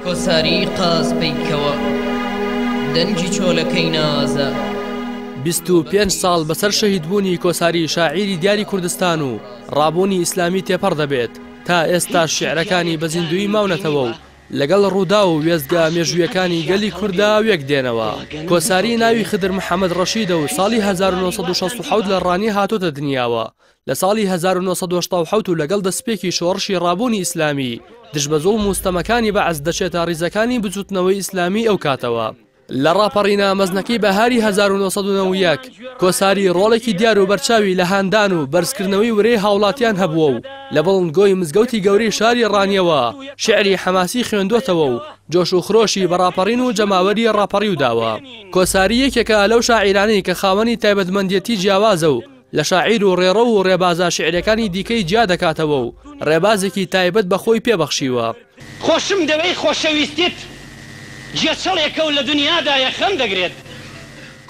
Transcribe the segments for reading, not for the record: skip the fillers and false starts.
کۆساری قاز پەیکەوە دەنگی چۆلەکەی نازە. 25 ساڵ بەسەر شەهیدبوونی کۆساری شاعیری دیاری کوردستان و ڕابوونی ئیسلامی تێپەڕ دەبێت، تا ئێستاش شیعرەکانی بە زیندوویی ماونەتەوە و لەگەڵ ڕووداو و وێستگە مێژوویەکانی گەلی کورددا وێک دێنەوە. کۆساری ناوی خدر محەمەد ڕەشیدە و ساڵی 1967 لە ڕانیە هاتۆتە دنیاوە. لە ساڵی 1987 و لەگەڵ دەسپێکی شۆڕشی ڕابوونی ئیسلامی دژ بە زوڵم و ستەمەکانی بەعس دەچێتە ڕیزەکانی بزووتنەوەی ئیسلامی ئەو کاتەوە. لە ڕاپەڕینە مەزنەکەی بەهاری 1991، کۆساری ڕۆڵێکی دیار و بەرچاوی لە هاندان و بەرزکردنەوەی ورەی هاوڵاتیان هەبووە و لە بڵندگۆی مزگەوتی گەورەی شاری ڕانیەوە شیعری حەماسی خوێندووەتەوە و جۆش و خرۆشی بە ڕاپەڕین و جەماوەری ڕاپەڕیو داوە. کۆساری یەکێکە لەو شاعیرانەی کە خاوەنی تایبەتمەندێتی جیاوازە و لە شاعیر و ڕێڕەو و ڕێبازە شیعریەکانی دیکەی جیا دەکاتەوە و ڕێبازێکی تایبەت بە خۆی پێ بەخشیوە. خۆشم دەوێی خۆشەویستیت گێچەڵێکە و لە دنیادا یەخەم دەگرێت.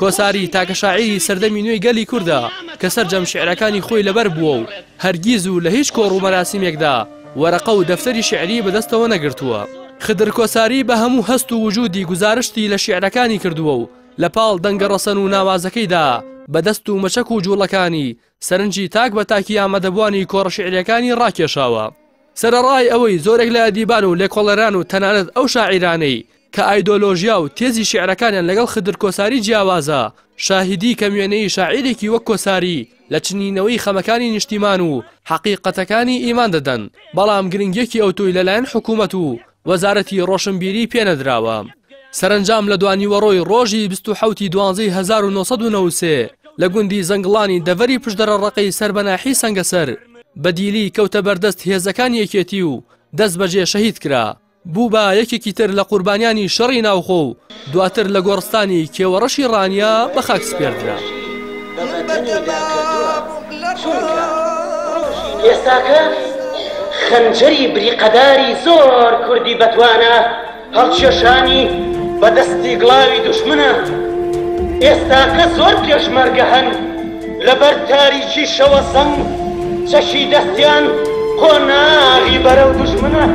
کۆساری تاکە شاعیری سەردەمی نوێی گەلی کوردە کە سەرجەم شیعرەکانی خۆی لەبەر بووە و هەرگیز و لە هیچ کۆڕ و مەراسیمێکدا وەرەقە و دەفتەری شیعری بەدەستەوە نەگرتووە. خدر کۆساری بە هەموو هەست و وجوودی گوزارشتی لە شیعرەکانی کردووە و لە پاڵ دەنگە ڕەسەن و ناوازەکەیدا بە دەست و مەچەک و جووڵەکانی سەرنجی تاک بە تاکی ئامادەبووانی کۆڕە شیعرییەکانی ڕاکێشاوە. سەرەڕای ئەوەی زۆرێک لە ئەدیبان و لێکۆڵەران و تەنانەت ئەو شاعیرانەی کە ئایدۆلۆژیا و تێزی شیعرەکانیان لەگەڵ خدر کۆساری جیاوازە، شاهیدی کەموێنەیی شاعیرێکی وەک کۆساری لە چنینەوەی خەمەکانی نیشتیمان و حەقیقەتەکانی ئیمان دەدەن، بەڵام گرنگییەکی ئەوتۆی لەلایەن حکوومەت و وەزارەتی ڕۆشنبیری پێنەدراوە. سەرەنجام لە دوانیوەڕۆی ڕۆژی 27 ی دوانزەی 1993 لە گوندی زەنگڵانی دەڤەری پشدەرە ڕەقەی سەر بە ناحیەی سەنگەسەر بە دیلی کەوتە بەردەست هێزەکانی یەکێتی و دەستبەجێ شەهید کرا. بوو بە یەکێکی تر لە قوربانیانی شەڕی ناوخۆ و دواتر لە گۆڕستانی کێوەڕەشی ڕانیە بە خاک سپێردرا. ئێستاکە خەنجەری بریقەداری زۆر کوردی بەتوانا هەڵکێشانی بە دەستی گڵاوی دوژمنە. ئێستاکە زۆر پێشمەرگە هەن لەبەر تاریکی شەوەزەنگ چەکی دەستیان قۆناغی بەرەو دوژمنە.